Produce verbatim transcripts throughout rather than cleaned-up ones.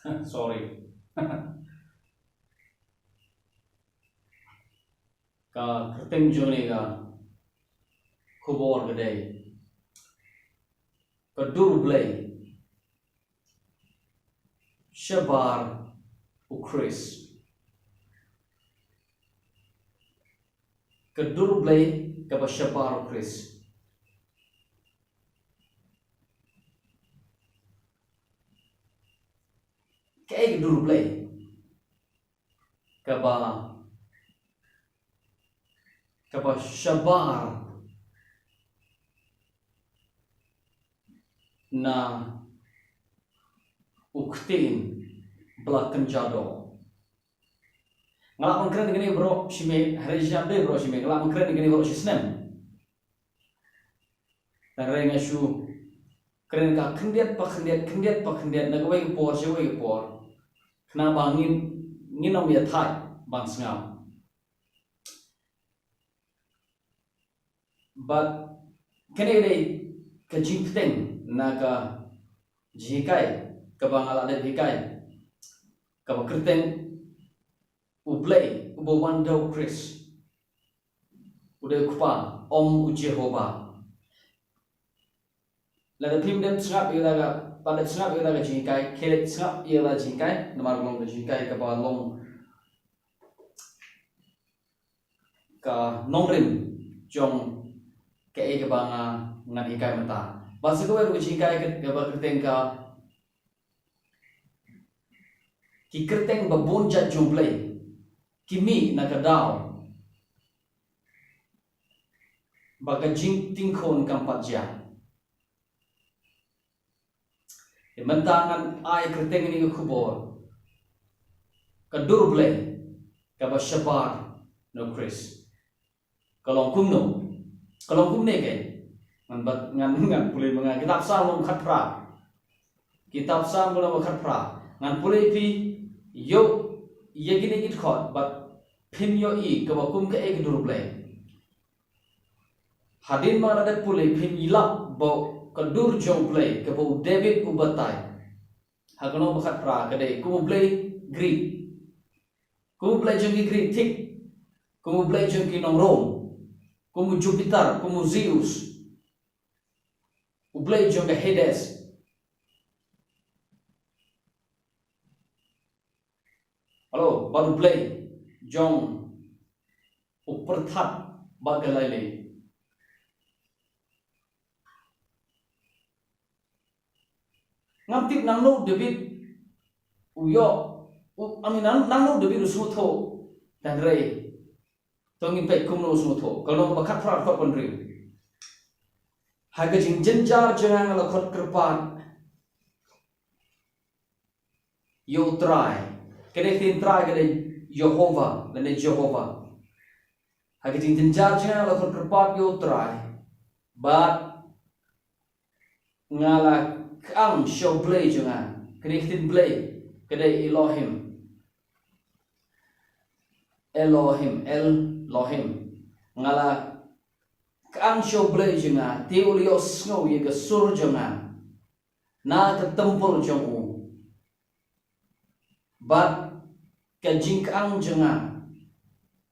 Sorry. Ka kyrteng jong kane ka khubor ka dei Ka Dur U Blei Shabar U Khrist. Ka Dur U Blei kaba shabar U Khrist. Kaei ka Dur U Blei kaba, kaba shabar na u ktien ba la kynja doh? Nga lah ban kren ïa kane baroh shi miet, hynrei shi ïa dei baroh shi miet, nga lah ban kren ïa kane baroh shi snem. Hynrei nga shu kren ka khyndiat pa khyndiat, khyndiat pa khyndiat, na kawei ka por sha kawei ka por, khnang ba ngin, ngin ym ïa thait ban sngap. Bad kane ka dei ka jingpyrteng na ka jinghikai kaba nga la dep hikai, kaba kyrteng U Blei uba wan da U Khrist u dei U Kpa, ym U Jehobah. Lada phim dep sngap ïa la ka, phim dep sngap ïa la ka jinghikai, khie leit sngap ïa la jinghikai, namar long ka jinghikai kaba long ka nongrim jong kaei kaba nga, ngan hikai mynta. Bad sa kawei ruh ka jinghikai ka, kaba kyrteng ka, ki kyrteng ba bun jait jong U Blei ki mih na ka daw ba ka jingtingkhun kam pat jia. Te mynta ngan ai kyrteng ïa kane ka khubor, Ka Dur U Blei kaba shabar na U Khrist. Ka long kumno? Ka long kumne kein? Ngan bat, ngan, ngan pule ma nga. Kitab Salm khatphra. Kitab Salm khatphra. Ngan pule ïa phi, ïoh ïa kine ki dkhot bad phin ïohi kaba kum kaei ka Dur U Blei. Hadien ba la dep pule phin ïalap ba ka dur jong U Blei kaba u David u batai ha ka lynnong ba khatphra ka dei kum u blei Greek. Kum u blei jong ki Greek thik. Kum u blei jong ki nong Rom. Kum u Jupiter, kum u Zeus. U blei jong ka Hades. Hello, bad u blei jong u pyrthat bad ka lailai. Ngam tip nangno u David u ïoh, u, I mean, nang, nangno u David u sngewthuh, hynrei to ngin peit kumno u sngewthuh. Ka lynnong ba khatphra dkhot hynriew. Ha ka jingjynjar jong nga nga la khot kyrpad ïa U Trai. Ka dei ktien Trai ka dei Jehobah, lane Jehobah. Ha ka jingjynjar jong nga nga la khot kyrpad ïa U Trai. Bad nga la kang sha u Blei jong nga. Ka dei ktien Blei ka dei Elohim. Elohim, Elohim. Nga la kang sha u Blei jong nga, te u la ïohsngew ïa ka sur jong nga na ka templ jong u. Bad ka jingkang jong nga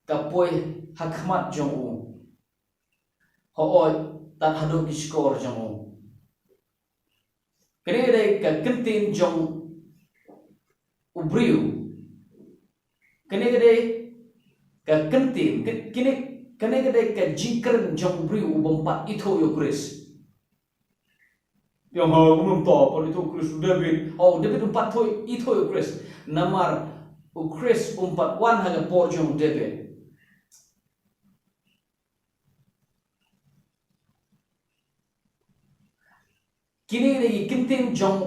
ka poi ha khmat jong u. Hooid, tad haduh ki shkor jong u. Kane ka dei ka kyntien jong u briew. Kane ka dei ka kyntien, ka, kane, kane ka dei ka jingkren jong u briew u bym pat ithuh ïa u Khrist. Ïa nga, u ngam pat ithuh u Khrist, u David. Oh, u David um pat ithuh, ithuh ïa u Khrist. Namar u Khrist um pat wan ha ka por jong u David. Kine ki dei ki kyntien jong,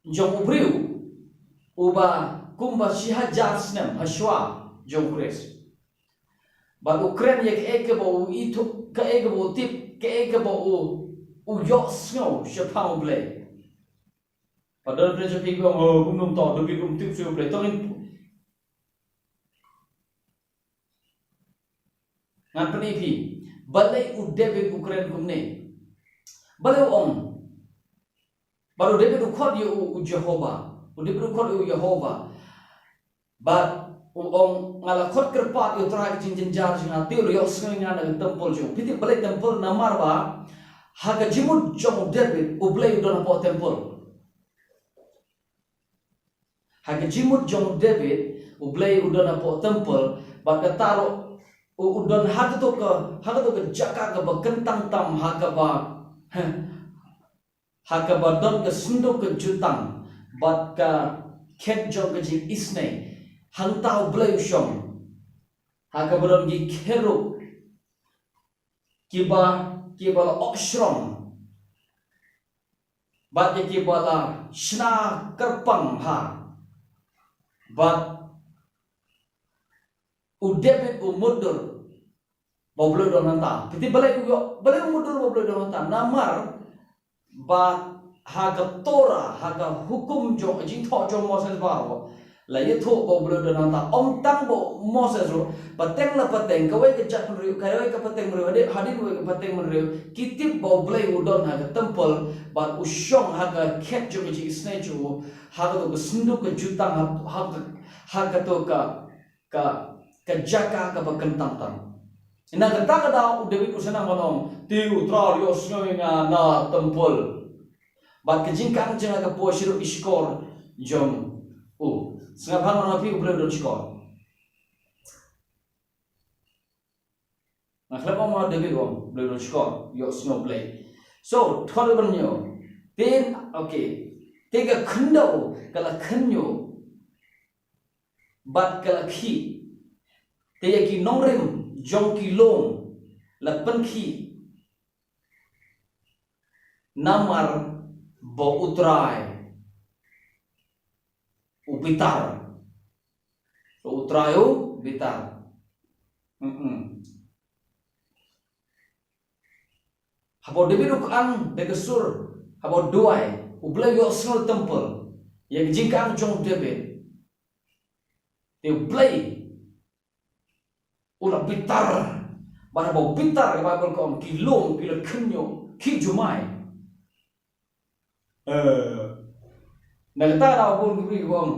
jong u briew uba kumba shi hajar snem ha shuwa jong u Khrist. Bad u kren ïa kaei kaba u ithuh, kaei kaba u tip, kaei kaba u, u ïohsngew shaphang u Blei. Bad don phi sha phi ki ong, oh, kumno to, David um tip shuh u Blei. To ngin Ngan pyni phi balei u David u kren kumne. Balei u ong. Bad u David u khot ïa u, u Jehobah. U David u khot ïa u Jehobah. Bad u ong, nga la khot kyrpad ïa u Trai ka jingjynjar jong nga, te u la ïohsngew ïa nga na ka templ jong u. Phi tip balei templ? Namar ba ha ka jingmut jong u David, u Blei u don hapoh templ. Ha ka jingmut jong u David, u Blei u don hapoh templ, bad kata ruh u, u don ha kato ka, ha kato ka jaka kaba kyntang tam, ha kaba, ha kaba don ka synduk ka jutang, bad ka khet jong ka jingisynei. Hangta u Blei u shong. Ha kaba don ki kherub, kiba, kiba la ohshrong. Bad ïa kiba la shna kyrpang bha. Bad u David u mutdur ba u Blei u don hangta. Phi tip balei u ïoh, balei u mutdur ba u Blei u don hangta? Namar ba ha ka Torah, ha ka hukum jong, jingthoh jong Moses baroh, la ïathuh ba u Blei u don hangta. Ym tang ba u Moses ruh, pateng la pateng, kawei ka jaitbynriew, kawei ka pateng bynriew, hadien, hadien kawei ka pateng bynriew, ki tip ba u Blei u don ha ka templ, bad u shong ha ka khet jong ka jingisynei jong u, ha kato ka synduk ka jutang, ha, ha, ha kato ka, ka, ka jaka kaba kyntang tam. Na kata ka daw u David u sa nang ban ong, te u Trai u la ïohsngew ïa nga na templ. Bad ka jingkang jong nga ka poi shaduh ki shkor jong u. Sngap bha, nga ong ïa phi, u Blei u don shkor. Nga khlem ong ma David, ong u Blei u don shkor, ïohsngew u Blei. So, dkhot ba hynñiew. Te, okay. Te ka khyndew ka la khynñiuh bad ka la khih. Te ïa ki nongrim jong ki lum la pynkhih. Namar ba u Trai u bitar. Ba u Trai u bitar. Mm-mm. Haba u David u kyang da ka sur, haba u duwai, u Blei u ïohsngew na templ ïa ka jingkyang jong u David. Te u Blei u la bitar. Bad haba u bitar, ka Baibl ka ong ki lum ki la khynñiuh, khih jumai. Eh, na kata ka daw bun ki briew ki ong,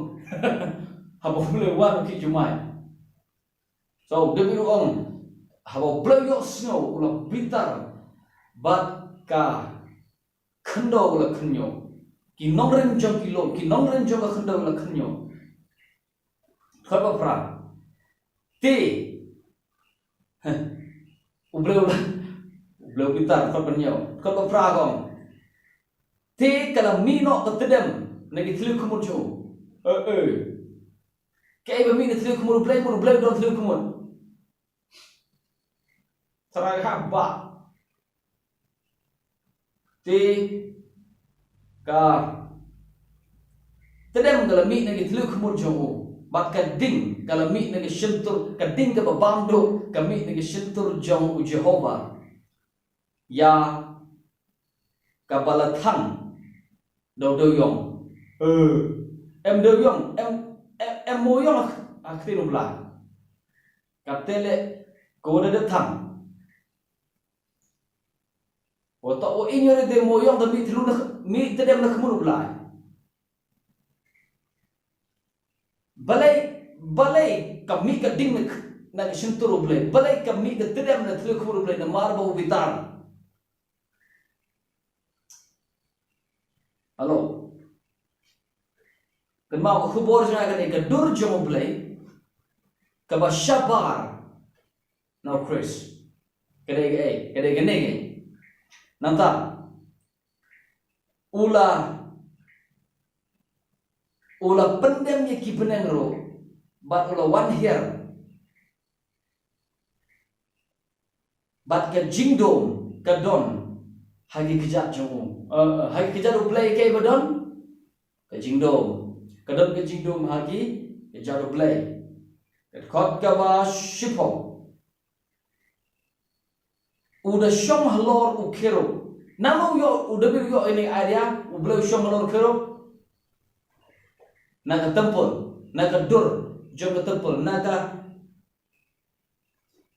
haba u Blei u wan, khih jumai. So, David u ong, haba u Blei u ïohsngew u la bitar, bad ka khyndew ka la khynñiuh. Ki nongrim jong ki lum, ki nongrim jong ka khyndew ka la khynñiuh. Dkhot ba phra. Te, heh, u Blei u la, u Blei u bitar, dkhot ba hynñiew. Dkhot ba phra ka ong, te ka la mih noh ka tdem na ki thliew khmut jong u. Eh, eh. Kaei ba mih na thliew khmut u Blei, mut u Blei u don thliew khmut? Trai ha ba. Te ka tdem ka la mih na ki thliew khmut jong u. Bad ka ding ka la mih na ki shyntur, ka ding kaba bam duh ka mih na ki shyntur jong u Jehobah. Ïa kaba la thang da u dewïong. Eh, em dewïong, em, em, em mooïong ha ktien u Blei. Kata leh ko da dep thang. Wa ta o inyo de mooïong da mih thliew na, mih tdem na khmut u Blei. Balei, balei ka mih ka ding na, na ka shyntur u Blei? Balei ka mih ka tdem na thliew khmut u Blei? Namar ba u bitar. Hello. Kynmaw ka khubor jong nga kane, ka dur jong u Blei kaba shabar na u Khrist. Ka dei kaei, ka dei kane kaei. Nangta u la, u la pyndem ïa ki bneng ruh, bad u la wan hiar. Bad ka jingdum ka don ha ki kjat jong u. Eh, eh, ha ki kjat u Blei kaei ba don? Ka jingdum. Ka don ka jingdum ha ki kjat u Blei. Ka dkhot kaba shiphew. U da shong halor u kherub. Nangno u ïoh, u David u ïoh ïa kane ka idea, u Blei u shong halor u kherub? Na ka templ, na ka dur jong ka templ, na ka,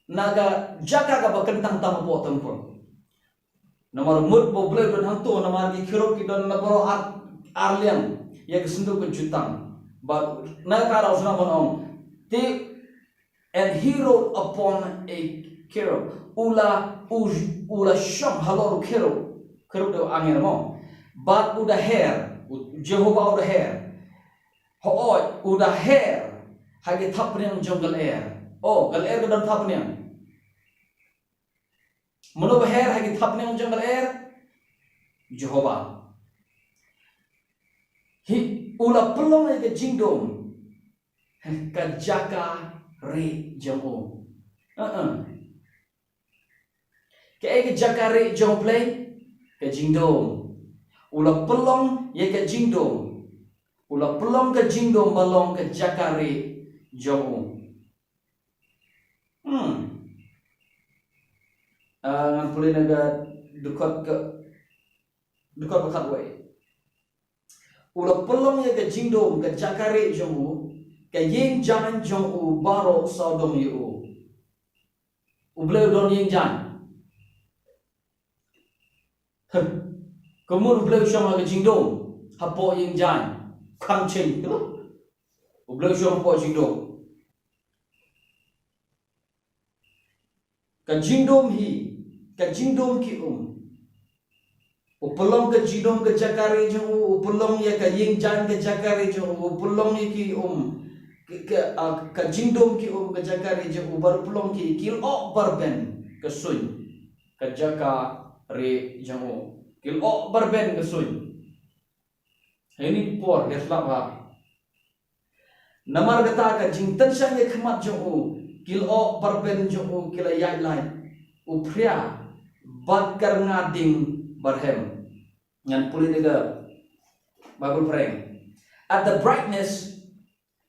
na ka jaka kaba kyntang tam hapoh templ. Namar mut ba u Blei u don hangto, namar ki kherub ki don na baroh ar, ar liang. ïa ka synduk ka jutang. Bad na ka daw sngap ban ong, te, and he rode upon a cherub. U la, u, u la shong halor u cherub. Cherub dei u angel mo. Bad u da her, u Jehobah u da her. Hooid, u da her ha ki thapniang jong ka lyer. O, ka lyer ka don thapniang. Mano ba her ha ki thapniang jong ka lyer? Jehobah. Hi, u la pynlong ïa ka jingdum ka jaka rieh jong u. Uh-uh. Kaei ka jaka rieh jong U Blei? Ka jingdum. U la pynlong ïa ka jingdum. U la pynlong ka jingdum ba long ka jaka rieh jong u. Hmm. Ah, ngan pule na ka dkhot ka, dkhot ba khatwei. U la pynlong ïa ka jingdum ka jaka rieh jong u, ka ïing jaiñ jong u baroh sawdong ïa u. U Blei u don ïing jaiñ. Huh. Kumno U Blei u shong ha ka jingdum, hapoh ïing jaiñ? Kham cheng. U Blei u shong hapoh jingdum. Ka jingdum hi, ka jingdum ki um. U pynlong ka jingdum ka jaka rieh jong u, u pynlong ïa ka ïing jaiñ ka jaka rieh jong u, u pynlong ïa ki um, ka, ka, ah, ka jingdum ki um ka jaka rieh jong u, bad u pynlong ki, ki lyoh barben ka suiñ ka jaka rieh jong u. Ki lyoh barben ka suiñ. Heini por ïa slap ha. Namar kata ka jingtynshaiñ ïa khmat jong u, ki lyoh barben jong u ki la ïaid lait. U phria bad ka rnga ding barhem. Ngan pule da ka Bible phareng. At the brightness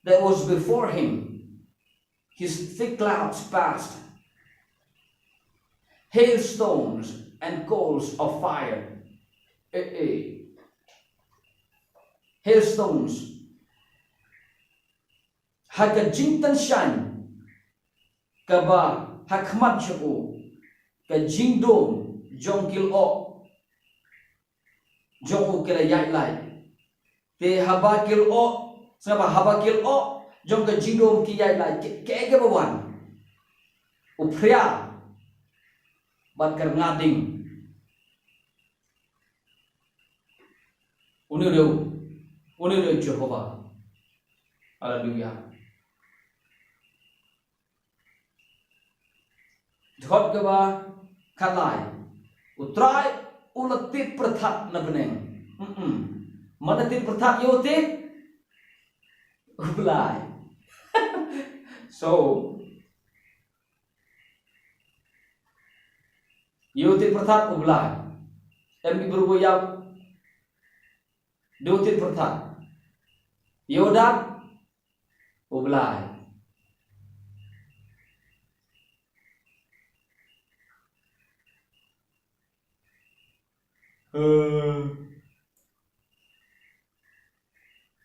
that was before him, his thick clouds passed. Hailstones and coals of fire. Eh, eh. Hailstones. Ha ka jingtynshaiñ kaba ha khmat jong u, ka jingdum jong ki lyoh jong u ki la ïaid lait. Te haba ki lyoh, sngap ba haba ki lyoh jong ka jingdum ki ïaid lait, kaei, kaei kaba wan? U phria bad ka rnga ding. Une u dei, une u dei Jehobah. Haleluya. Dkhot kaba khatlai. U Trai u la tied pyrthat na bneng. Mm-mm. Mano tied pyrthat ïa u tied? U Blai. So, ïa u tied pyrthat U Blai. Em ki briew ba ïap, dei u tied pyrthat. Ïa u dat, U Blai. Eh.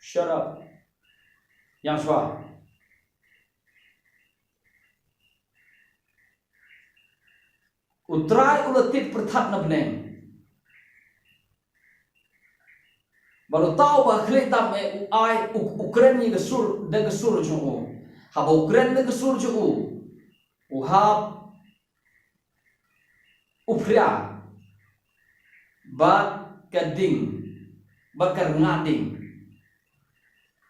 Shut up. Ïeng shwa. U Trai u la tied pyrthat na bneng. Bad uta uba khlieh tam eh u ai u, u kren ïa ka sur, da ka sur jong u. Haba u kren da ka sur jong u, u hap u phria bad ka ding, bad ka rnga ding.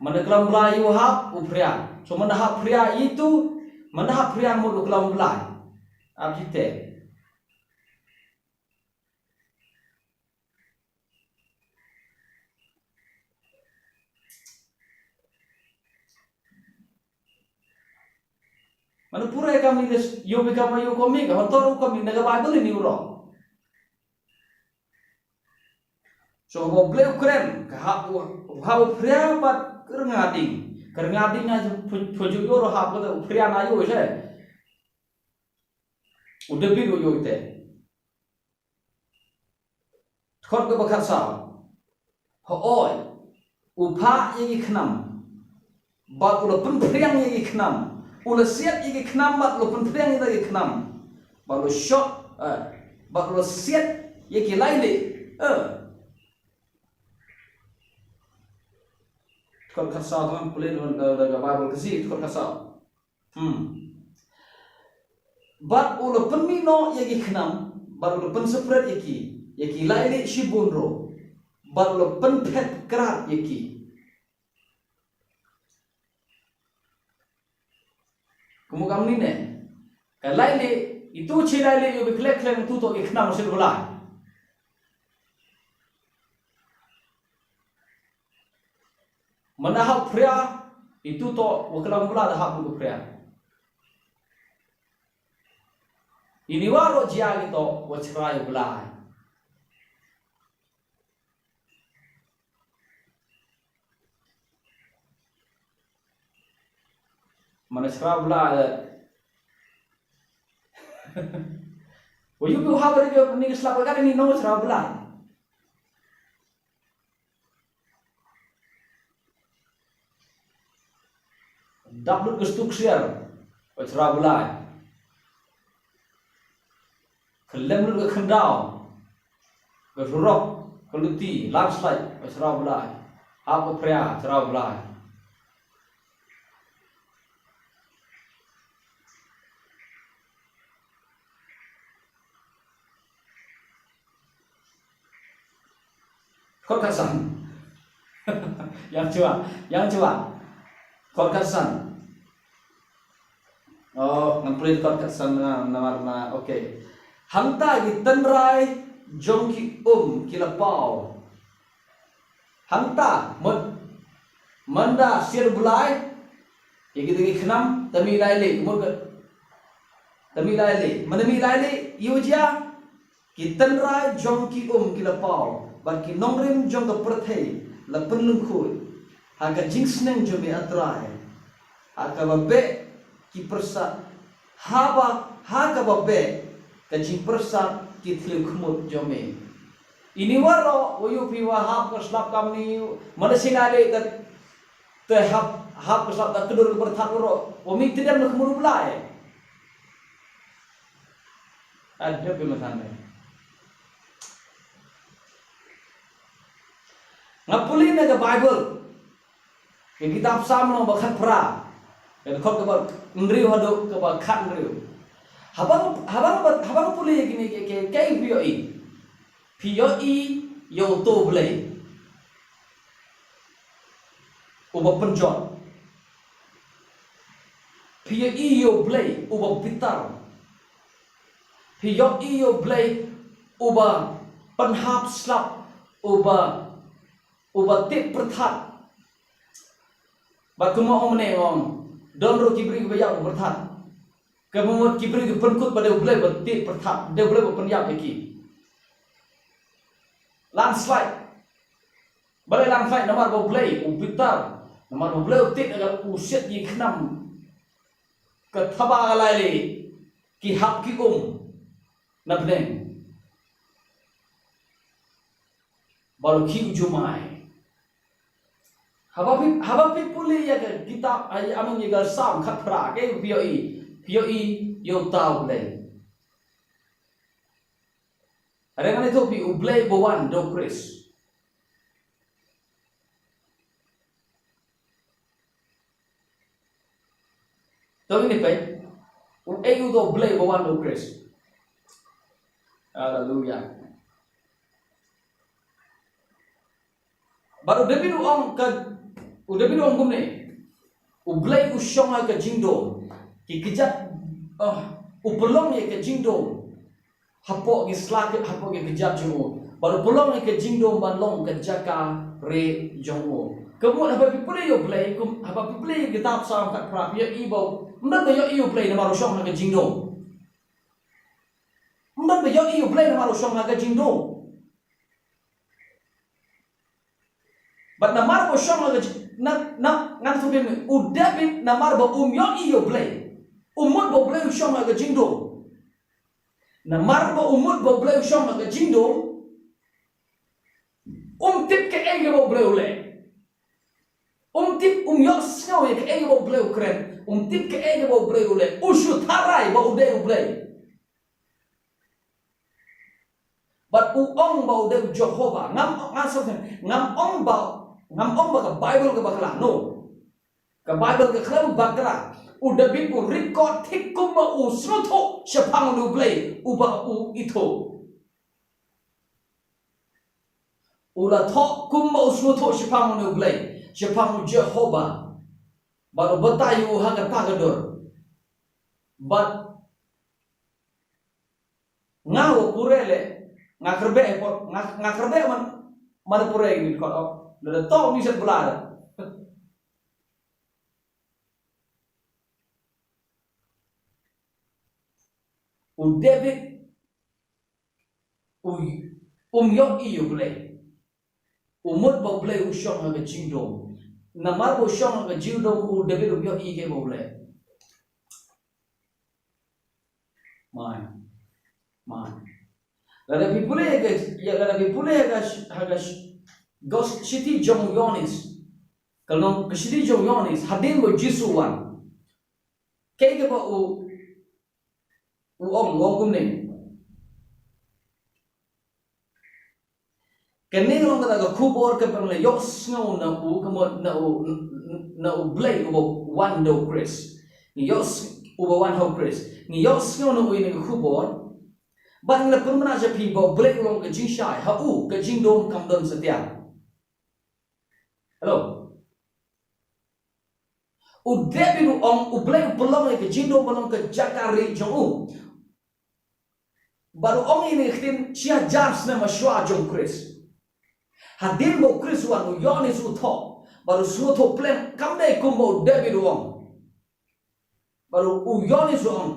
Mano klam Blai u hap u phria. So mano hap phria itu, mano hap phria mut u klam Blai. Ap jite. Mano pura ka mi des, ïoh bi ka ma ïoh komi ka, hangto ruh komi na ka Baibl ini u rong. So haba u Blei u kren, ka hap u, u hap u phria bad ka rnga ding. Ka rnga ding na phu-, phujuk ïoh ruh hap ka u phria na ïoh se. U Dabid u ïoh te. Dkhot kaba khatsaw. Hooid, u phah ïa ki khnam. Bad u la pynphriang ïa ki khnam. U la siat ïa ki khnam bad u la pynphriang ïa ki khnam. Bad u la shot, eh, bad u la siat ïa ki lai lih. Eh. Kot khatsaw tang pule da, da, da Bible ka si kot khatsaw. Hmm. Bad u la pynmih noh ïa ki khnam, bad u la pynsyrpet ïa ki, ïa ki lai leh shibun ruh, bad u la pynphet krad ïa ki. Kumno kam ni ne? Ka lai leh, itu chi lai leh ïoh bi khlek khlek tu to ki khnam sir bla. Mana hap pria, itu to wa klam bla da hap bu pria. Ini wa ro jia ki to wa chrai bla. Mana chrai bla. Wa yu bi hap ri ni slap ka ni no chrai bla. Dap lut ka stuk siar, wa chrai bla. Khlem lut ka khyndaw, ka rurok, ka luti, landslide, wa chrai bla. Hap ka pria, chrai bla. Kot khatsan. Yang chua, yang chua. Kot khatsan. Oh, ngan pule kot khatsan na, namar na, okay. Hangta ki tynrai jong ki um ki la paw. Hangta, mut, manda sir blai, ïa kita ki khnam, tami lai leh, mut ka, tami lai leh, manda mi lai leh, ïa u jia, ki tynrai jong ki um ki la paw, bad ki nongrim jong ka pyrthei, la pynlyngkhuh, ha ka jingsneng jong me A Trai, ha kaba beh ki pyrsad, haba, ha kaba beh, ka jingpyrsad ki thliew khmut jong me. Ini waroh, wa yu phi wa hap ka slap kam ni, mana sina le ka, te hap, hap ka slap da kdur ka pyrthat waroh, wa mi tdem na khmur u Blai. Ada phi matan ne. Nga pule na ka Bible. Ka kitab Salm nong ba khatphra. Ka dkhot kaba hynriew haduh kaba khathynriew. Haba, haba, haba, haba pule kine ki, ki, ki phi ïohi. Phi ïohi ïa uto U Blei uba pynjot. Phi ïohi ïa U Blei uba bitar. Phi ïohi ïa U Blei uba pynhap slap, uba, uba tip pyrthat. Ba kumno ong ne ong, don ruh ki briew ba ïap pyrthat. Ka mut ki briew ki pynkut ba dei U Blei ba tip pyrthat, dei U Blei ba pynïap ïa ki. Landslide. Balei landslide? Namar ba U Blei u bitar, namar ba U Blei u tip ïa ka u siat ïa ki khnam. Ka thaba ka lai leh, ki hap ki um na bneng. Ba u khih u jumai. Haba phi, haba phi pule ïa ka kitab, ai, I mean, ïa ka Salm khatphra, ka phi ïohi, phi ïohi ïa uta U Blei. Hynrei ngan ïathuh phi U Blei ba wan da U Khrist. To ngin ïa peit, u ei uto U Blei ba wan da U Khrist. Haleluya. Bad u David u ong ka, u David u ong kumne. U Blei u shong ha ka jingdum. Ki kjat, ah, u pynlong ïa ka jingdum. Hapoh ki sla ki, hapoh ki kjat jong u. Bad u pynlong ïa ka jingdum ban long ka jaka rieh jong u. Ka mut haba phi pule ïa U Blei, kum, haba phi pule ïa ka kitab Salm khatphra, phi ïohi ba, ym don ba ïohi ïa U Blei namar u shong ha ka jingdum. Ym don ba ïohi ïa U Blei namar u shong ha ka jingdum. Bad namar ba u shong ha ka jing-, na, na, ngan shu pyn-, u David namar ba um ïohi ïa U Blei. U mut ba U Blei u shong ha ka jingdum. Namar ba u mut ba U Blei u shong ha ka jingdum. Um tip kaei kaba U Blei u leh. Um tip, um ïohsngew ïa kaei kaba U Blei u kren. Um tip kaei kaba U Blei u leh. U shu tharai ba u dei U Blei. Bad u ong ba u dei u Jehobah. Ngam, ngam sngewthuh. Ngam ong ba Ngam ong ba ka Baibl ka bakla, no. Ka Baibl ka khlem bakla. U David u record thik kumba u sngewthuh shaphang U Blei uba u ithuh. U la thoh kumba u sngewthuh shaphang U Blei, shaphang U Jehobah. Bad u batai ïa u ha kata ka dur. Bad nga u pure le, nga kyrbe por, nga, nga kyrbe man, man pure ini kot, oh. Lada to ni set bla. U David u, um ïohi ïa U Blei. U mut ba U Blei u shong ha ka jingdum. Namar ba u shong ha ka jingdum, u David um ïohi ïa U Blei. Mai. Mai. Lada phi pule ha ka, ïa, lada phi pule ha ka sh-, ha ka sh-, Gos-, Shithi jong u Ïoannis. Ka long ka Shithi jong u Ïoannis, hadien ba u Jisu u wan. Kaei kaba u, u ong, u ong kumne. Kane ka long kata ka khubor kaba ngi la ïohsngew na u, ka mut na u, na U Blei uba wan da U Khrist. Ngi ïohs-, uba wan ha U Khrist. Ngi ïohsngew na u ïa kane ka khubor. Bad ngi la pynbna sha phi ba U Blei u long ka jingshai, ha u ka jingdum kam don satia. Hello. U David u ong, U Blei u pynlong ïa ka jingdum ba long ka jaka rieh jong u. Bad u ong ïa kane ka ktien shi hajar snem shuwa jong U Khrist. Hadien ba U Khrist u wan, u Ïoannis u thoh, bad u sngewthuh pleng, kam dei kumba u David u ong. Bad u, u Ïoannis u ong,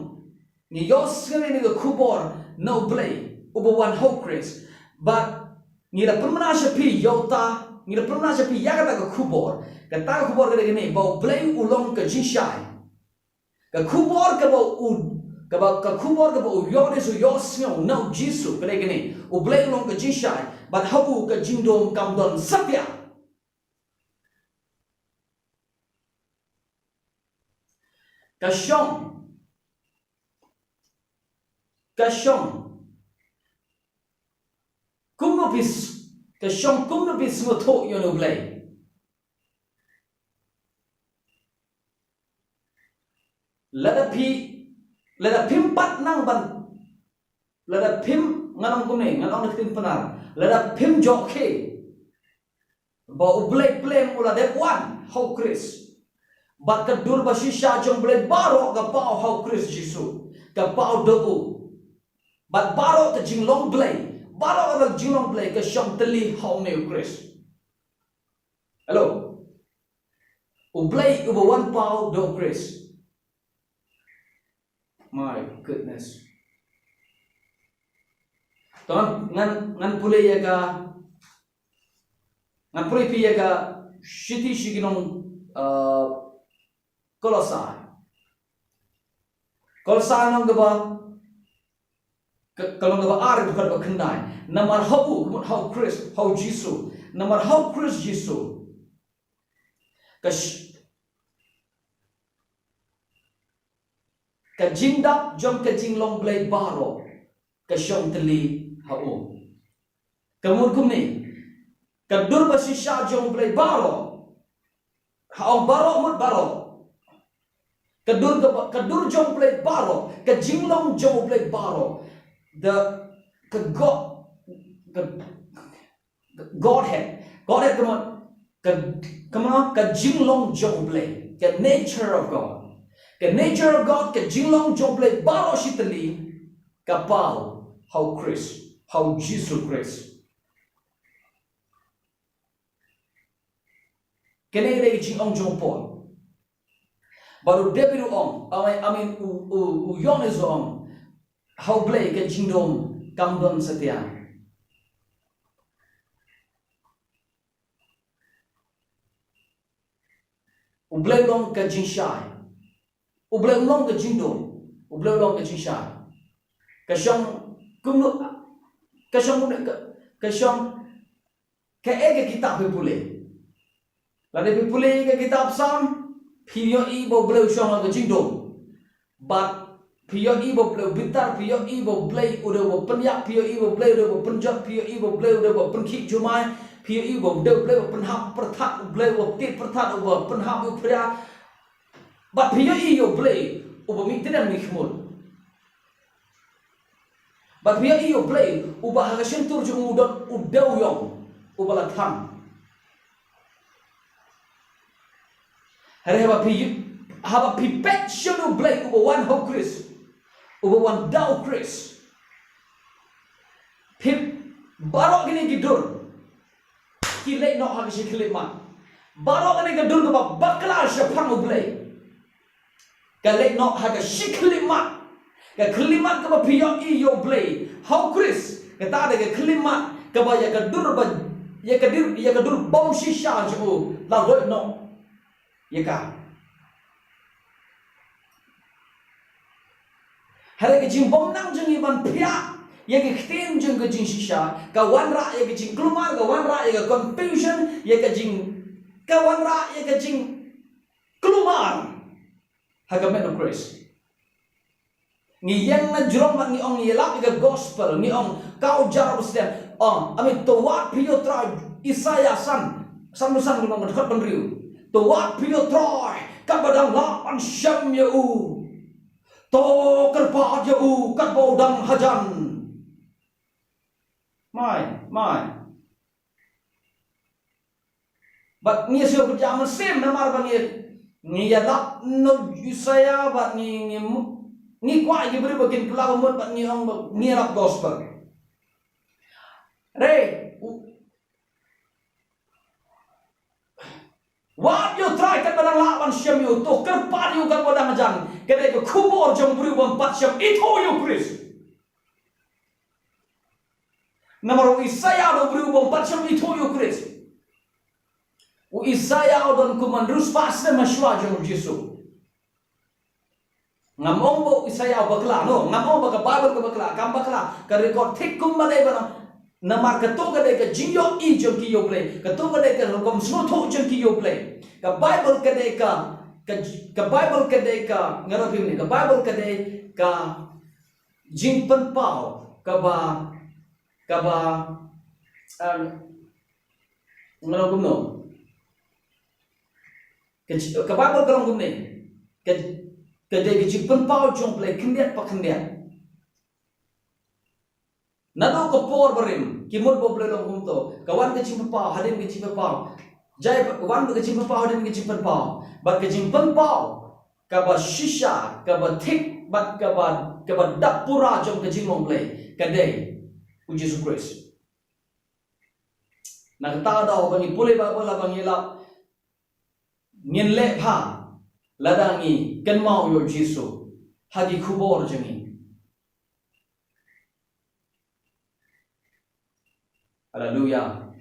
ngi ïohsngew ïa kane ka khubor na U Blei uba wan ha U Khrist. Bad ngi la pynbna sha phi ïa uta, ngi la pynbna sha phi ïa kata ka khubor. Kata ka khubor ka dei kane, ba U Blei u long ka jingshai. Ka khubor kaba u, kaba, ka khubor kaba u Ïoannis u ïohsngew na u Jisu ka dei kane, U Blei u long ka jingshai, bad ha u ka jingdum kam don satia. Ka shong. Ka shong. Kumno phi s-, ka shong kumno phi sngewthuh ïa U Blei. Lada phi, lada phim pat nang ban, lada phim, ngan ong kumne, ngan ong na ka ktien Pnar. Lada phim jokhe ba U Blei pleng u la dep wan ha U Khrist. Bad ka dur ba shisha jong U Blei baroh ka paw ha U Khrist Jisu. Ka paw da u. Bad baroh ka jinglong Blei, baroh ka jinglong Blei ka shong tylli ha une U Khrist. Hello. U Blei uba wan paw da U Khrist. My goodness. To ngan, ngan, ngan pule ïa ka, ngan pule phi ïa ka shithi sha ki nong, uh, Kolosai. Kolosai lynnong kaba, ka, ka lynnong kaba ar, dkhot ba khyndai. Namar ha u, ka mut ha U Khrist, ha U Jisu. Namar ha U Khrist Jisu. Ka sh-, ka jingdap jong ka jinglong Blei baroh ka shong tylli ha u. Ka mut kumne, ka dur ba shisha jong U Blei baroh. Ha ong baroh mut baroh. Ka dur ka, ka dur jong U Blei baroh, ka jinglong jong U Blei baroh. The, ka God, ka Godhead. Godhead ka mut, ka, ka mut, ka jinglong jong U Blei. Ka nature of God. Ka nature of God, ka jinglong jong U Blei baroh shi tylli, ka paw ha U Khrist, ha U Jisu Khrist. Kane ka dei ka jingong jong u Paul. Bad u David u ong, I mean, I mean, u, u, u Ïoannis u ong, ha U Blei ka jingdum kam don satia. U Blei u long ka jingshai. U Blei u long ka jingdum. U Blei u long ka jingshai. Ka shong kumno, ka shong kumno, ka, ka shong kaei ka kitab phi pule. Lada phi pule ka kitab Salm, phi ïohi ba U Blei u shong ha ka jingdum. Bad phi ïohi ba U Blei u bitar, phi ïohi ba U Blei u dei uba pynïap, phi ïohi ba U Blei u dei uba pynjot, phi ïohi ba U Blei u dei uba pynkhih jumai, Phi ïohi ba u dei u Blei uba pynhap pyrthat, u Blei uba tied pyrthat, uba pynhap u phria. Bad phi ïohi ïa u Blei uba mih tdem mih khmut. Bad phi ïohi ïa u Blei uba ha ka shyntur jong u don u dewïong uba la thang. Hynrei haba phi, haba phi peit sha u Blei uba wan ha u Khrist, uba wan da u Khrist, phi, baroh kine ki dur ki leit noh ha ka shi khyllipmat. Baroh kane ka dur kaba bakla shaphang u Blei ka leit noh ha ka shi khyllipmat. Ka khyllipmat kaba phi ïohi ïa u Blei ha u Khrist, kata dei ka khyllipmat kaba ïa ka dur ba, ïa ka dur, ïa ka dur bym shisha jong u la leit noh ïa ka. Hynrei ka jingbymnang jong ngi ban phiah ïa ka ktien jong ka jingshisha ka wanrah ïa ka jingkulmar, ka wanrah ïa ka confusion, ïa ka jing, ka wanrah ïa ka jingkulmar ha ka met u Khrist. Ngi ïeng na jrong bad ngi ong, ngi lap ïa ka gospel, ngi ong ka ujar u sdang. Ong, I mean, to wad phi ïa u Trai, Isaïah san, sanphew san, ngi ong ka dkhot hynriew. To wad phi ïa u Trai katba dang lah ban shem ïa u. To kyrpad ïa u katba u dang hajan. Mai, mai. Bad ngi shu pynjah mynsiem namar ba ngi, ngi ïalap na u Isaïah bad ngi, ngi, ngi kwah ïa ki briew ba kin kylla mut bad ngi ong ba ngi ïalap gospel. Re, u, wad ïa u Trai katba dang lah ban shem ïa u, to kyrpad ïa u katba dang hajan. Ka dei ka khubor jong u briew bym pat shym ithuh ïa u Khrist. Namar u Isaïah u dei u briew bym pat shym ithuh ïa u Khrist. U Isaïah u don kum hynriew spah snem ha shuwa jong u Jisu. Ngam ong ba u Isaïah u bakla, no, ngam ong ba ka Baibl ka bakla, kam bakla, ka record thik kumba dei ba na. Namar kato ka dei ka jingïohi jong ki ïa u Blei, kato ka dei ka rukom sngewthuh jong ki ïa u Blei. Ka Baibl ka dei ka, ka, ka Baibl ka dei ka, nga ruh phim ne, ka Baibl ka dei ka jingpynpaw kaba, kaba, em, nga ong kumno? Ka ji-, ka Baibl ka ong kumne. Ka, ka dei ka jingpynpaw jong u Blei khyndiat pa khyndiat. Naduh ka por barim, ki mut ba u Blei u long kumto. Ka wan ka jingpynpaw, hadien ka jingpynpaw. Jai, wan ka jingpynpaw, hadien ka jingpynpaw. Bad ka jingpynpaw kaba shisha, kaba thik, bad kaba, kaba dap pura jong ka jinglong Blei, ka dei u Jisu Khrist. Na kata daw ba ngi pule Baibl, ba ngi lap, ngin leh bha lada ngi kynmaw ïa u Jisu ha ki khubor jong ngi. Haleluya.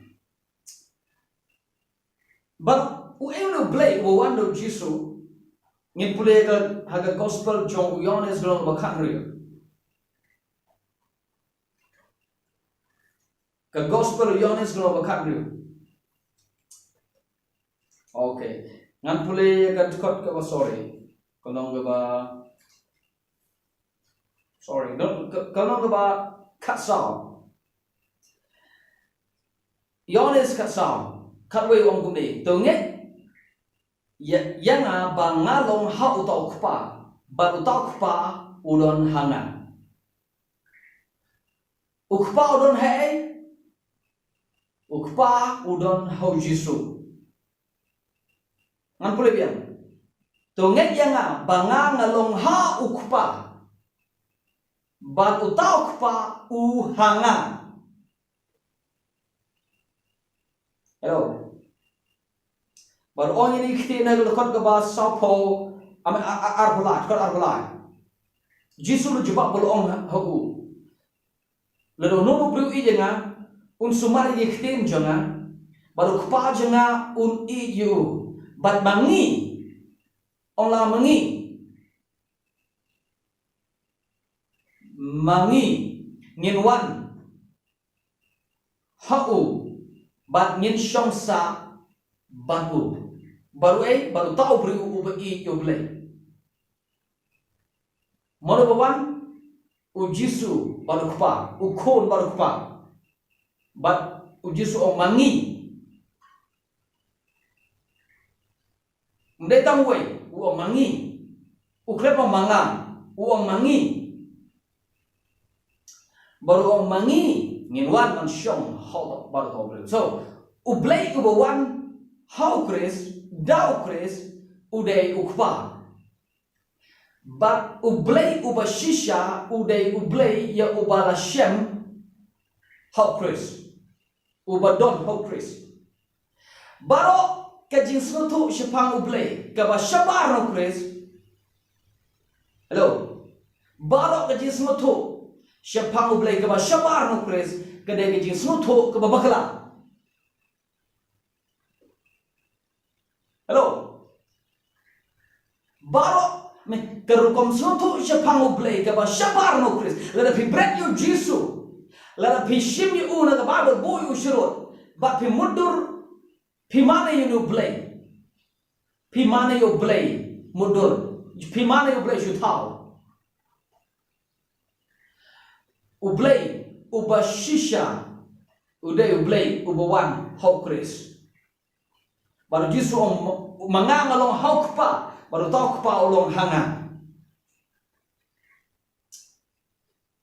Bad uei u Blei uba wan da u Jisu? Ngin pule ka, ha ka gospel jong u Ïoannis lynnong ba khathynriew. Ka gospel u Ïoannis lynnong ba khathynriew. Okay. Ngan pule ka dkhot kaba, sorry. Ka lynnong kaba, sorry. Ka, ka lynnong kaba khatsaw. Ïoannis khatsaw, khatwei u ong kumne, to ngeit ïa, ïa nga ba nga long ha uta u Kpa, bad uta u Kpa u don ha nga. U Kpa u don haei? U Kpa u don ha u Jisu. Ngan pule biang. To ngeit ïa nga ba nga nga long ha u Kpa, bad uta u Kpa u ha nga. Hello. Bad u ong ïa kine ki ktien na ka dkhot kaba sawphew, am, a, a, arphew lai, dkhot arphew lai. Jisu u la jubab bad u ong ha, ha u. Lada uno uno u briew u ïeit ïa nga, un sumar ïa ki ktien jong nga, bad u Kpa jong nga un ïeit ïa u. Bad ma ngi, ong lang ma ngi. Ma ngi, ngin wan ha u, bad ngin shong sah bad u. Bad uei, bad uta u briew uba ïeit ïa u Blei. Mano ba wan? U Jisu bad u Kpa, u Khun bad u Kpa. Bad u Jisu u ong ma ngi, Ym dei tang uwei, u ong ma ngi. U khlem ong ma nga, u ong ma ngi. Bad u ong ma ngi, ngin wan ban shong ha u, bad ha u Blei. So, u Blei uba wan ha u Khrist, da u Khrist, u dei u Kpa. Bad u Blei uba shisha, u dei u Blei ïa uba la shem ha u Khrist. Uba don ha u Khrist. Baroh ka jingsngewthuh shaphang u Blei kaba shabar na u Khrist. Hello. Baroh ka jingsngewthuh shaphang u Blei kaba shabar na u Khrist, ka dei ka jingsngewthuh kaba bakla. Hello. Baroh, me, ka rukom sngewthuh shaphang u Blei kaba shabar na u Khrist. Lada phi bret ïa u Jisu. Lada phi shim ïa u na ka Baibl, buh ïa u sharud. Bad phi mutdur, phi mane ïa u Blei. Phi mane ïa u Blei mutdur. Phi mane ïa u Blei shu thaw. U Blei uba shisha, u dei u Blei uba wan ha u Khrist. Bad u Jisu u ong, ma nga nga long ha u Kpa, bad uta u Kpa u long ha nga.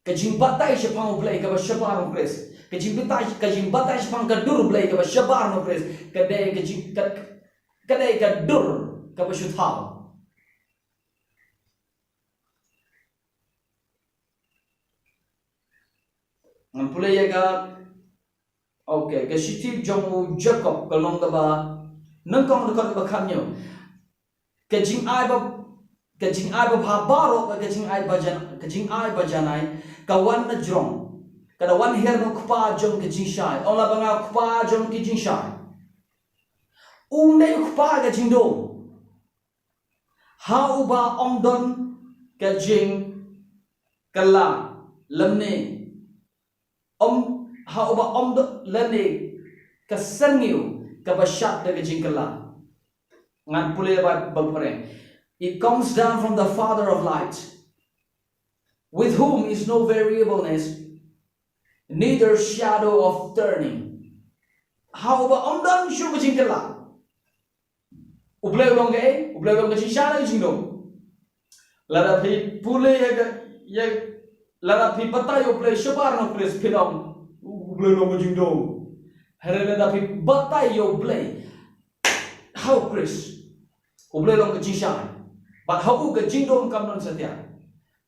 Ka jingbatai shaphang u Blei kaba shabar na u Khrist. Ka jingbatai, ka jingbatai shaphang ka dur u Blei kaba shabar na u Khrist. Ka dei ka jing, ka, ka dei ka dur kaba shu thaw. Ngan pule ïa ka, okay, ka shithi jong u Jakob ka long kaba nyngkong, dkhot kaba khathynñiew. Ka jingai ba, ka jingai babha baroh, ka jingai ba jan, ka jingai ba janai, ka wan na jrong. Ka da wan hiar na u Kpa jong ka jingshai. Ong la ba nga u Kpa jong ka jingshai. Um dei u Kpa ka jingdum. Ha uba ym don ka jingkylla lymne. Um, ha uba ym don lane ka syrngiew kaba shad da ka jingkylla. Ngan pule ba, ba phareng. It comes down from the Father of light, with whom is no variableness, neither shadow of turning. Ha uba ym don shuh ka jingkylla. U Blei u long kaei? U Blei u long ka jingshai ne ka jingdum? Lada phi pule ïa ka, ïa, lada phi batai ïa u Blei shabar na u Khrist, phin ong u Blei u long ka jingdum. Hynrei lada phi batai ïa u Blei ha u Khrist, u Blei u long ka jingshai. Bad ha u ka jingdum kam don satia.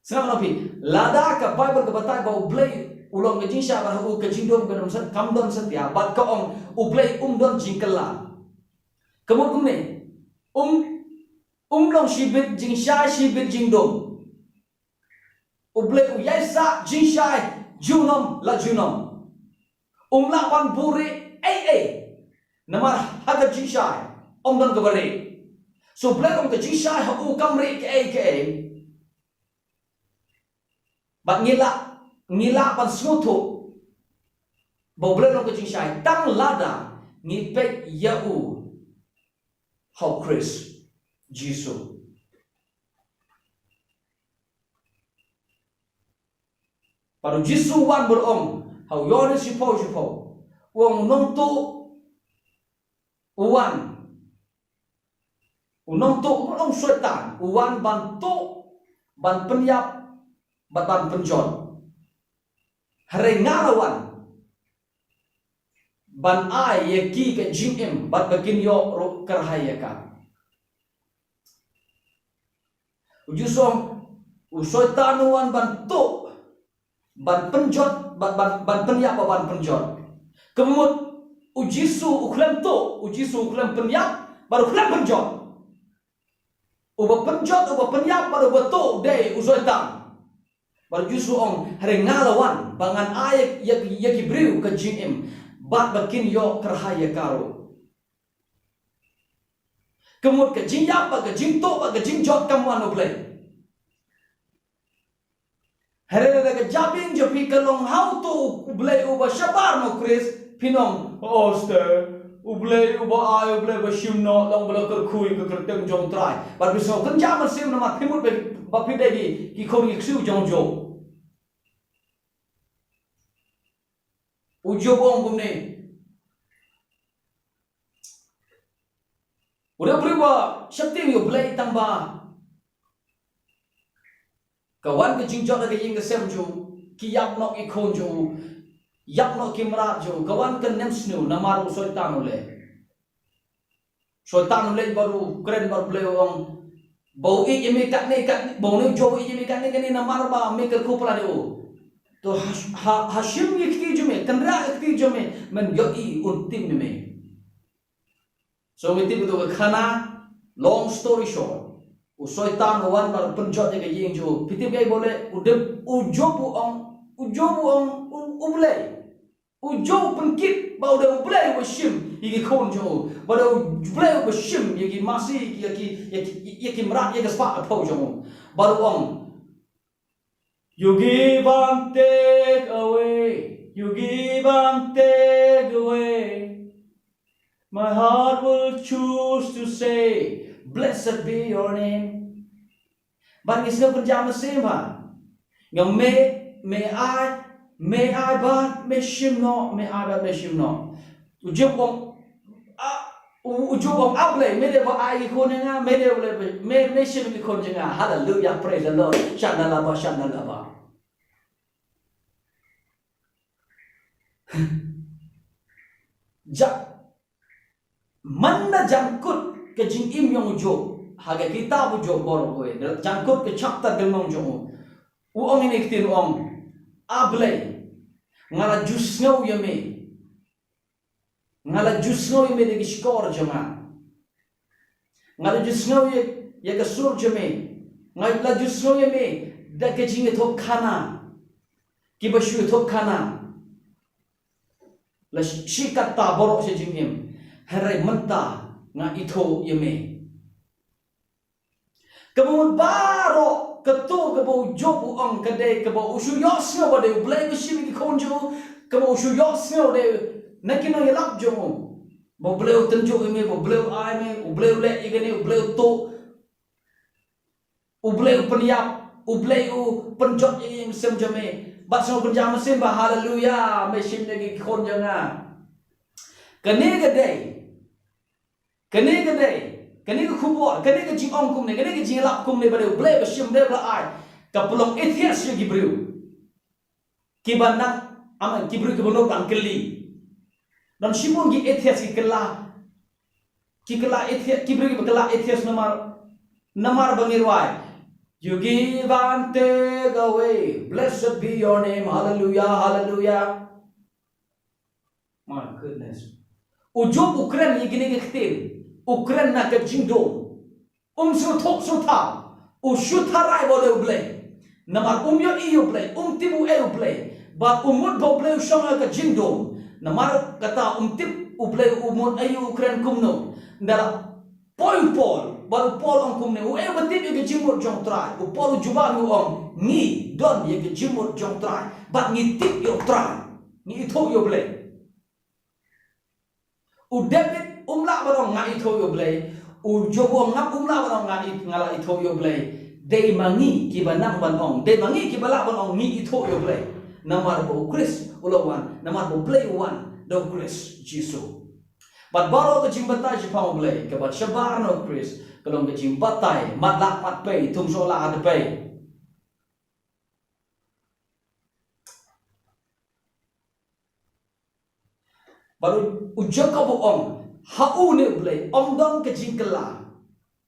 Sngap noh phi, lada ka Baibl ka batai ba u Blei u long ka jingshai bad ha u ka jingdum ka don sa, kam don satia, bad ka ong u Blei um don jingkylla. Ka mut kumne, um, um long shibit jingshai shibit jingdum. U Blei u ïaisah jingshai junom la junom. Um lah ban buhrieh ei ei. Namar ha ka jingshai ym don kaba rieh. So u Blei u long ka jingshai, ha u kam rieh kaei kaei. Bad ngi lah, ngi lah ban sngewthuh ba u Blei u long ka jingshai tang lada ngi peit ïa u ha u Khrist Jisu. Bad u Jisu u wan bad u ong ha u Ïoannis shiphew shiphew, u ong u nongtuh u wan. U nongtuh, u nong Soitan, u wan ban tuh, ban pynïap, bad ban pynjot. Hynrei nga la wan ban ai ïa ki ka jingim, bad ba kin ïoh ruh kyrhai ïa ka. U Jisu u ong, u Soitan u wan ban tuh, ban pynjot, ban, ban, ban pynïap, ban pynjot. Ka mut u Jisu u khlem tuh, u Jisu u khlem pynïap, bad u khlem pynjot. Uba pynjot, uba pynïap, bad uba tuh u dei u Soitan. Bad u Jisu u ong, hynrei nga la wan ba ngan ai ïa, ïa, ïa ki briew ka jingim, bad ba kin ïoh kyrhai ïa ka ruh. Ka mut ka jingïap bad ka jingtuh bad ka jingjot kam wan na u Blei. Hynrei lada ka jabieng jong phi ka long ha uto u Blei uba shabar na u Khrist, phin ong, o, sister, u Blei uba ai, u Blei ba shim noh, long ba la kyrkhu ïa ka kyrteng jong u Trai. Bad phi sngew kynjah mynsiem namar phi mut ba, ba phi dei ki khun ki ksiew jong u Job. U Job u ong kumne. U dei u briew ba sheptieng ba ka wan ka jingjot ha ka ïing ka sem jong u, ki ïap noh ki khun jong u, ïap noh ki mrad jong u, ka wan ka nemsniew namar u Soitan u leh. Soitan u leh bad u kren bad u Blei u ong, ba u ïeit ïa me katne katne, ba une u jop u ïeit ïa me katne katne namar ba me kyrkhu palat ïa u. To ha, ha, ha shim ïa ka kti jong me, kynriah ïa ka kti jong me, men ïohi un tim ïa me. So me tip ïa ka khana, long story short, u Soitan u wan bad u pynjot ïa ka ïing jong u. Phi tip kaei ba u leh? U dep, u jop u ong, u jop u ong u, u Blei. U jop u pynkit ba u dei u Blei uba shim ïa ki khun jong u, ba u dei u Blei uba shim ïa ki masi, ïa ki, ïa ki, ïa ki mrad, ïa ka spah ka phew jong u. Bad u ong, you give and take away, you give and take away. My heart will choose to say, blessed be your name. Bad ngi sngew pynjah mynsiem bha. Nga me, me ai, me ai bad me shim noh, me ai bad me shim noh. U Job u ong, a, u, u Job u ong, a Blei, me dei ba ai ki khun ïa nga, me dei ba, me, me shim ki khun jong nga. Hallelujah, praise the Lord. Shana laba, shana laba. Ja, man la jangkut ka jingim jong u Job ha ka kitab u Job baroh kawei, jangkut ka chapter ka lynnong jong u. U ong ïa kine ki ktien, u ong, a Blei, nga la ju sngew ïa me. Nga la ju sngew ïa me da ki shkor jong nga. Nga la ju sngew ïa, ïa ka sur jong me. Nga la ju sngew ïa me da ka jingïathuhkhana. Kiba shu ïathuhkhana la shi, shi katta baroh shi jingim. Hynrei mynta nga ithuh ïa me. Kaba mut baroh kato kaba u Job u ong ka dei kaba u shu ïohsngew ba dei u Blei ba shim ïa ki khun jong u, kaba u shu ïohsngew dei na ki nongïalap jong u. Ba u Blei u tynjuh ïa me, ba u Blei u ai me, u Blei u leh ïa kane, u Blei u tuh. U Blei u pynïap, u Blei u pynjot ïa ka ïing sem jong me. Bad sngewbha pynjah mynsiem ba haleluya, me shim ïa ki khun jong nga. Kane ka dei, kane ka dei, kane ka khubor, kane ka jingong kumne, kane ka jingïalap kumne ba dei u Blei ba shim, Blei ba ai. Ka pynlong atheist ïa ki briew. Kiba nang, amen, ki briew kiba nud ban kylli. Don shibun ki atheist ki kylla. Ki kylla atheist, ki briew kiba kylla atheist namar, namar ba ngi rwai, you give and take away, blessed be your name, hallelujah, hallelujah. My goodness. U Job u kren ïa kine ki ktien, u kren na ka jingdum. Um sngewthuh sngewthuh, u shu tharai ba u dei u Blei. Namar um ïohi ïa u Blei, um tip uei u Blei. Bad u mut ba u Blei u shong ha ka jingdum. Namar kata um tip u Blei, u mut aïu, u kren kumno. Nda la poi u Paul, bad u Paul ong kumne, uei ba tip ïa ka jingmut jong u Trai. U Paul u jubab u ong, ngi don ïa ka jingmut jong u Trai. Bad ngi tip ïa u Trai. Ngi ithuh ïa u Blei. U David um lah ban ong nga ithuh ïa u Blei. U Job u ong ngam, um lah ban ong nga it-, nga la ithuh ïa u Blei. Dei ma ngi kiba nang ban ong, dei ma ngi kiba lah ban ong ngi ithuh ïa u Blei. Namar ba u Khrist u la wan, namar ba u Blei u wan da u Khrist Jisu. Bad baroh ka jingbatai shaphang u Blei kaba shabar na u Khrist ka long ka jingbatai matlah matpei, thung shoh lah ha dpei. Bad u, u Jakob u ong, ha u ne u Blei ym don ka jingkylla.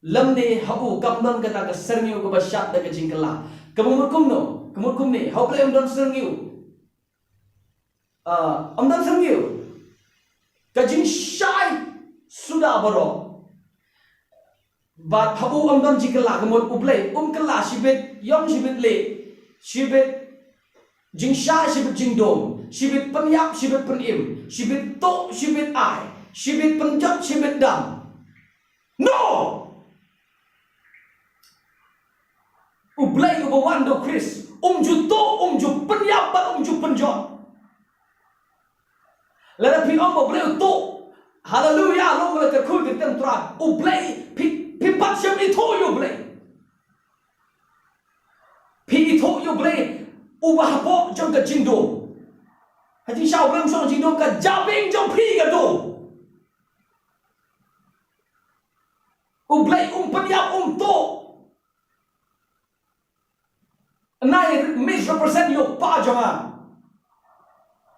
Lymne ha u kam don kata ka syrngiew kaba shad da ka jingkylla. Kaba mut kumno, ka mut kumne, ha u Blei ym don syrngiew. Ah, ym don syrngiew. Ka jingshai suda baroh. Bad ha u ym don jingkylla, ka mut u Blei um kylla shibit ïong shibit lieh, shibit jingshai shibit jingdum, shibit pynïap shibit pynim, shibit tuh shibit ai, shibit pynjot shibit dam. No! U Blei uba wan da u Khrist um ju tuh, um ju pynïap bad um ju pynjot. Lada phi ong ba u Blei u tuh, haleluya, long ba la kyrkhu ïa ka kyrteng u Trai. U Blei, phi, phi pat shym ithuh ïa u Blei. Phi ithuh ïa u Blei uba hapoh jong ka jingdum. Ha jingshisha u Blei um shong jingdum, ka jabieng jong phi ka dum. U Blei um pynïap, um tuh, percent ïa u kpa jong nga.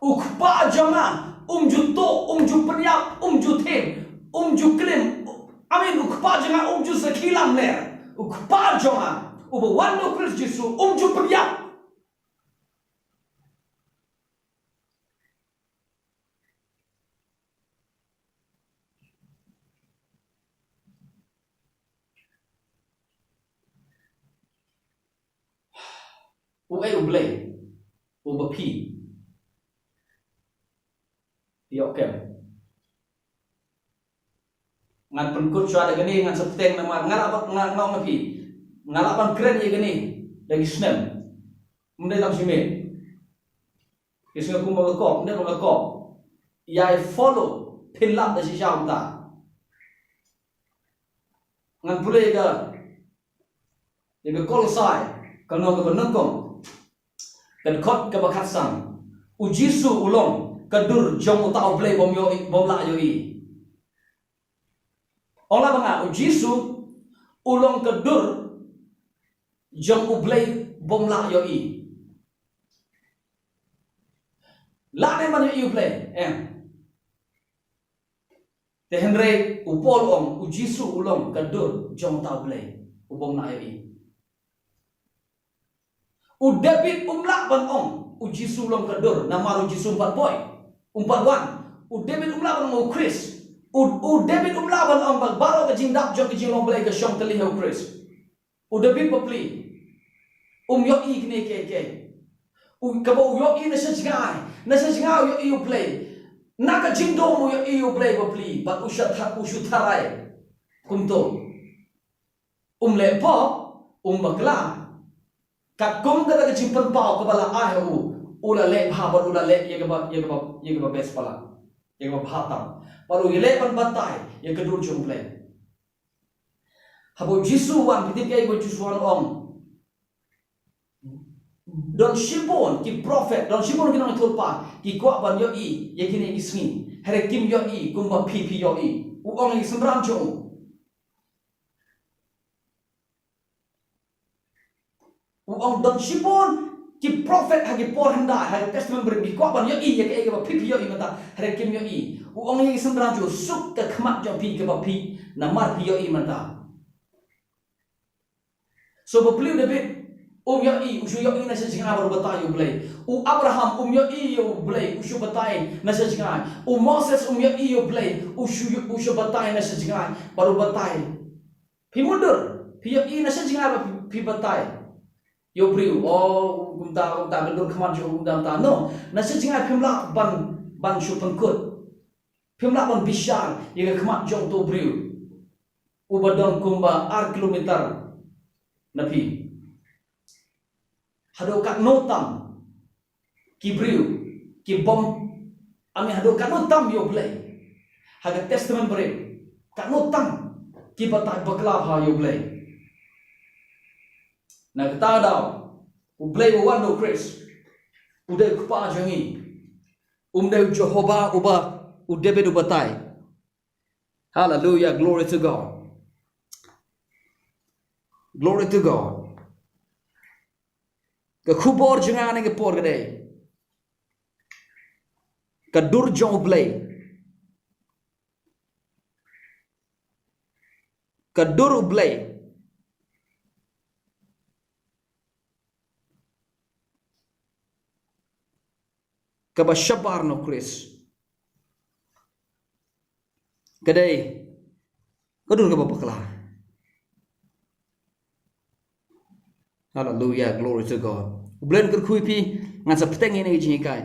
U kpa jong nga um ju tuh, um ju pynïap, um ju them, um ju klim. I mean, u kpa jong nga um ju sakhi lamler. U kpa jong nga uba wan na u Khrist Jisu um ju pynïap. U ei U Blei uba phi ïoh kem? Ngan pynkut shuwa da kane, ngan sa bteng namar nga lah ban, nga, nga ong na phi, nga lah ban kren ïa kane da ki snem. Ym dei tang shi miet. Ki sngew kumba ka kop, ym dei ba ka kop. Ïai follow, phin lap da shisha kumta. Ngan pule ka, ïa ka Kolosai, ka lynnong kaba nyngkong, ka dkhot kaba khatsan. U Jisu u long ka dur jong uta U Blei bym ïohi, bym lah ïohi. Ong la ba nga, U Jisu u long ka dur jong U Blei bym lah ïohi. Lah ne ban ïohi U Blei? Em. Te hynrei u Paul u ong, U Jisu u long ka dur jong uta U Blei u bym lah ïohi. U David um lah ban ong U Jisu u long ka dur, namar U Jisu um pat poi, um pat wan. U David um lah ban ong U Khrist. U, u David um lah ban ong ba baroh ka jingdap jong ka jinglong Blei ka shong tylli ha U Khrist. U David bapli um ïohi kine kiei kiei. U, kaba u ïohi na sha jngai, na sha jngai u ïohi U Blei. Na ka jingdum u ïohi U Blei bapli, bad u shu tha-, u shu tharai kumto. Um leh pop, um bakla. Katkum kata ka jingpynpaw kaba la ai ha u, u la leh bha bad u la leh ïa kaba, ïa kaba, ïa kaba best palat, ïa kaba bha tam. Bad u ïaleh ban batai ïa ka dur jong U Blei. Haba U Jisu u wan, phi tip kaei ba U Jisu u wan, u ong, don shibun ki prophet, don shibun ki nongïathuhlypa ki kwah ban ïohi ïa kine ki sngi. Hynrei kim ïohi kumba phi, phi ïohi. U ong ïa ki synran jong u. U ong don shibun ki prophet ha ki por hyndai, ha ki Testament Barim, ki kwah ban ïohi ïa kaei kaba phi, phi ïohi mynta, hynrei kim ïohi. U ong ïa ki synran jong u, suk ka khmat jong phi kaba phi, namar phi ïohi mynta. So bapli U David um ïohi, u shu ïohi na sha jngai bad u batai ïa U Blei. U Abraham um ïohi ïa U Blei, u shu batai na sha jngai. U Moses um ïohi ïa U Blei, u shu, u shu batai na sha jngai bad u batai. Phi mutdur, phi ïohi na sha jngai bad phi, phi batai ïa u briew. Oh, kumta, kumta, ka dur khmat jong u kumta, kumta. No, na sha jngai phim lah ban, ban shu pynkut. Phim lah ban bishar ïa ka khmat jong uto u briew uba don kumba ar kilometer na phi. Haduh katno tam ki briew ki bym, I mean, haduh katno tam ïa U Blei ha ka Testament Barim, katno tam ki batai bakla bha ïa U Blei. Na kata ka daw U Blei u wan da U Khrist, u dei u Kpa jong ngi. Um dei u Jehovah uba u David u batai. Hallelujah, glory to God. Glory to God. Ka khubor jong nga ha kane ka por ka dei ka dur jong U Blei. Ka dur U Blei kaba shabar na U Khrist ka dei ka dur kaba bakla. Hallelujah, glory to God. U Blei un kyrkhu ïa phi, ngan sa bteng ïa kane ka jinghikai.